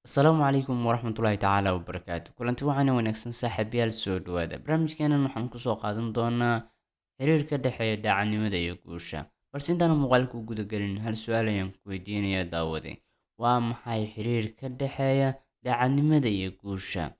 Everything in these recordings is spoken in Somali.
Asalaamu calaykum waraxmatullaahi tacaala wabarakaatu. Kulanti waxaana wanaagsan, saaxiibayaal, soo dhawaada. Barnaamijkeenan waxaan kusoo qaadan doonaa xiriir ka dhexeeya daacadnimada iyo guusha. Balse intaan muuqaalka u gudagelin, hal su-aal ayaan ku weydiinayaa, daawade: waa maxay xiriir ka dhexeeya daacadnimada iyo guusha?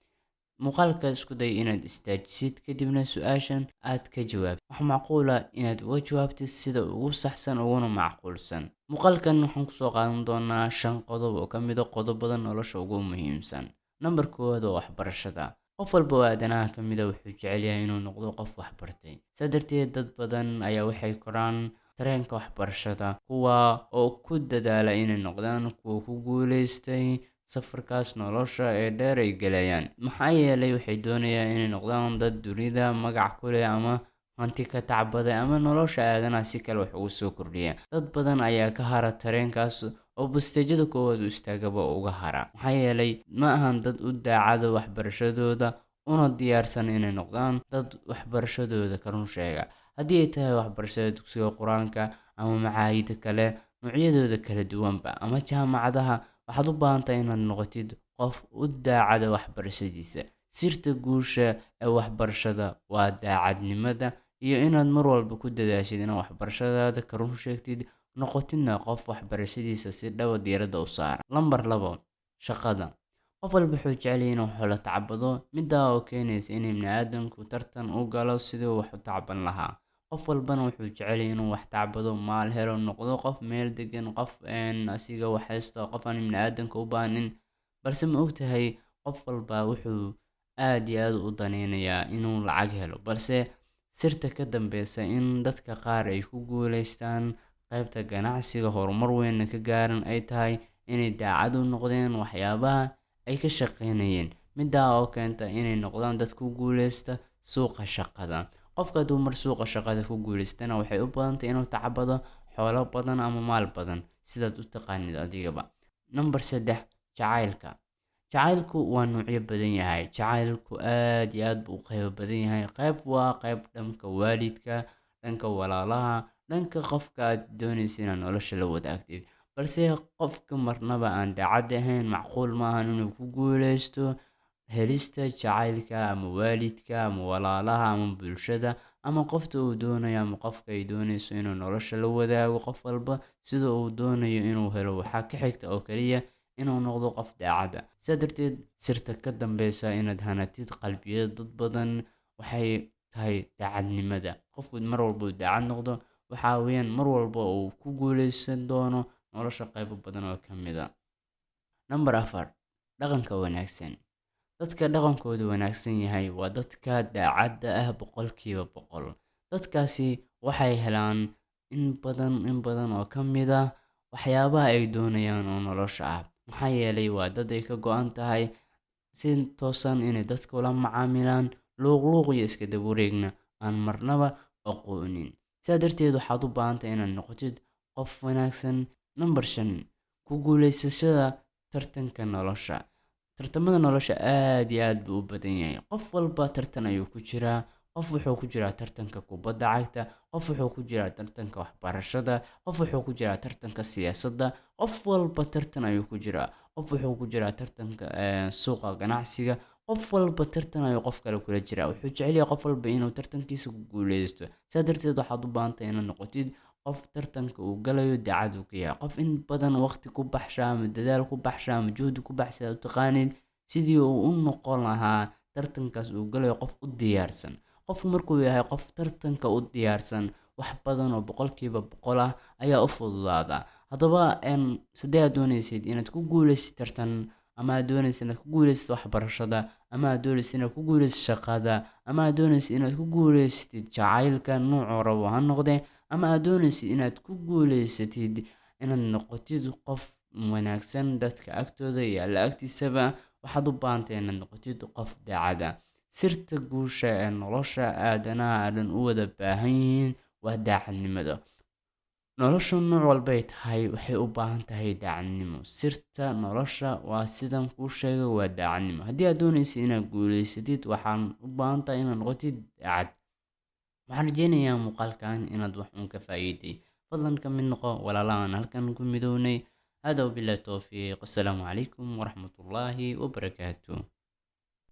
Muuqaalka isku day inaad istaajisid, kadibna su-aashan aad ka jawaabtid. Waxaa macquula inaad uga jawaabtid sida ugu saxsan uguna macquulsan. Muuqaalkan waxaan kusoo qaadan doonaa shan qodob oo ka mid a qodobada nolosha ugu muhiimsan. Nambar koowaad oo waxbarashada. Qof walba oo aadanaha ka mid a wuxuu jecel yahay inuu noqdo qof waxbartay. Saa darteed, dad badan ayaa waxay koraan tareenka waxbarashada, kuwa oo ku dadaala inay noqdaan kuwa ku guuleystay safarkaas nolosha ee dheer ay gelayaan, maxaa yeelay waxay doonayaan inay noqdaan dad dunida magac ku leh ama hanti ka tacbaday ama nolosha aadanaha si kale wax ugu soo kordhiya. Dad badan ayaa ka hara tareenkaas oo basteejada koowaad u istaagaba uga hara, maxaa yeelay ma ahan dad u daacada waxbarashadooda una diyaarsan inay noqdaan dad waxbarashadooda ka run sheega, haddii ay tahay waxbarashada dugsiga Qur-aanka ama macaahida kale noocyadooda kala duwanba ama jaamacadaha. Waxaad u baahan tahay inaad noqotid qof u daacada waxbarashadiisa. Sirta guusha ee waxbarashada waa daacadnimada iyo inaad mar walba ku dadaashid inaad waxbarashadaada ka run sheegtid, noqotidna qof waxbarashadiisa si dhaba diiradda u saara. Lambar 2, shaqada. Qof walba wuxuu jecel yahay inuu xoolo tacbado, middaa oo keenaysa in ibni-aadamku tartan u galo sidii uu wax u tacban lahaa. Qof walbana wuxuu jecel yahay inuu wax tacbado, maal helo, noqdo qof meel degan, qof asiga wax haysto, qof aan ibni-aadamka u baahnin. Balse ma ogtahay, qof walba wuxuu aad iyo aad u daneynayaa inuu lacag helo? Balse sirta ka dambeysa in dadka qaar ay ku guuleystaan qaybta ganacsiga, horumar weynna ka gaaran, ay tahay inay daacad u noqdeen waxyaabaha ay ka shaqeynayeen, middaa oo keenta inay noqdaan dad ku guuleysta suuqa shaqada. Qofka hadduu mar suuqa shaqada ku guuleystana, waxay u badantay inuu tacbado xoolo badan ama maal badan, sidaad u taqaanid adigaba. Number 3, jacaylka. Jacaylku waa noocyo badan yahay. Jacaylku aad iyo aad buu u qeybo badan yahay. Qayb waa qayb dhanka waalidka, dhanka walaalaha, dhanka qofka aad doonaysa inaad nolosha la wadaagtid. Balse qofka marnaba aan daacad ahayn, macquul maahan inuu ku guuleysto helista jacaylka ama waalidka ama walaalaha ama bulshada ama qofta uu doonayo ama qofka ay doonayso inuu nolosha la wadaago. Qof walba sida uu doonayo inuu helo waxaa ka xigta oo kaliya inuu noqdo qof daacad ah. Sidaa darteed, sirta ka dambeysa inaad hanatid qalbiyada dad badan waxay tahay daacadnimada. Qofku mar walba uu daacad noqdo, waxaa weeyaan mar walba uu ku guuleysan doono nolosha qaybo badan oo ka mid a. Number 4, dhaqanka wanaagsan. Dadka dhaqankoodu wanaagsan yahay waa dadka daacadda ah 100%. Dadkaasi waxay helaan in badan, in badan oo ka mid ah waxyaabaha ay doonayaan oo nolosha ah, maxaa yeelay waa dad ay ka go-an tahay si toosan inay dadka ula macaamilaan, luuqluuq iyo iska daba wareegna aan marnaba aqoonin. Sidaa darteed, waxaad u baahantahay inaad noqotid qof wanaagsan. Number 5, ku guuleysashada tartanka nolosha. Tartamada nolosha aad iyo aad buu u badan yahay. Qof walba tartan ayuu ku jiraa. Qof wuxuu ku jiraa tartanka kubadda cagta, qof wuxuu ku jiraa tartanka waxbarashada, qof wuxuu ku jiraa tartanka siyaasadda. Qof walba tartan ayuu ku jiraa. Qof wuxuu ku jiraa tartanka suuqa ganacsiga. Qof walba tartan ayuu qof kale kula jiraa. Wuxuu jecel yahay qof walba inuu tartankiisa ku guuleysto. Sidaa darteed, waxaad u baahan tahay inaad noqotid qof tartanka uu galayo daacad uu ka yahay, qof in badan waqti ku baxsha ama dadaal ku baxsha ama juhdi ku baxsha, aad u taqaanid, sidii uu u noqon lahaa tartankaas uu galayo qof u diyaarsan. Qofku markuu yahay qof tartanka u diyaarsan, wax badan oo 100% ah ayaa u fududaada. Haddaba, sidee aad doonaysid inaad ku guuleysid tartan, ama aad doonaysid inaad ku guuleysatid waxbarashada, ama aad doonaysid inaad ku guuleysatid shaqada, ama aad doonaysid inaad ku guuleysatid jacaylka nuucuu rabo ha noqdee, ama aad doonaysid inaad ku guuleysatid inaad noqotid qof wanaagsan dadka agtooda iyo Alla agtiisaba, waxaad u baahantahay inaad noqotid qof daacad ah. Sirta guusha ee nolosha aadanaha dhan u wada baahan yihiin waa daacadnimada. Noloshu nooc walbay tahay, waxay u baahan tahay daacadnimo. Sirta nolosha waa sidan kuu sheegay, waa daacadnimo. Haddii aad doonaysid inaad guuleysatid, waxaan u baahan tahay inaad noqotid daacad. Waxaan rajeynayaa muuqaalkan inaad wax uun ka faa'iiday. Fadlan ka mid noqo walaalahan halkan ku midownay. Hada wabillahi towfiiq, assalaamu calaykum waraxmatullaahi wabarakaatu.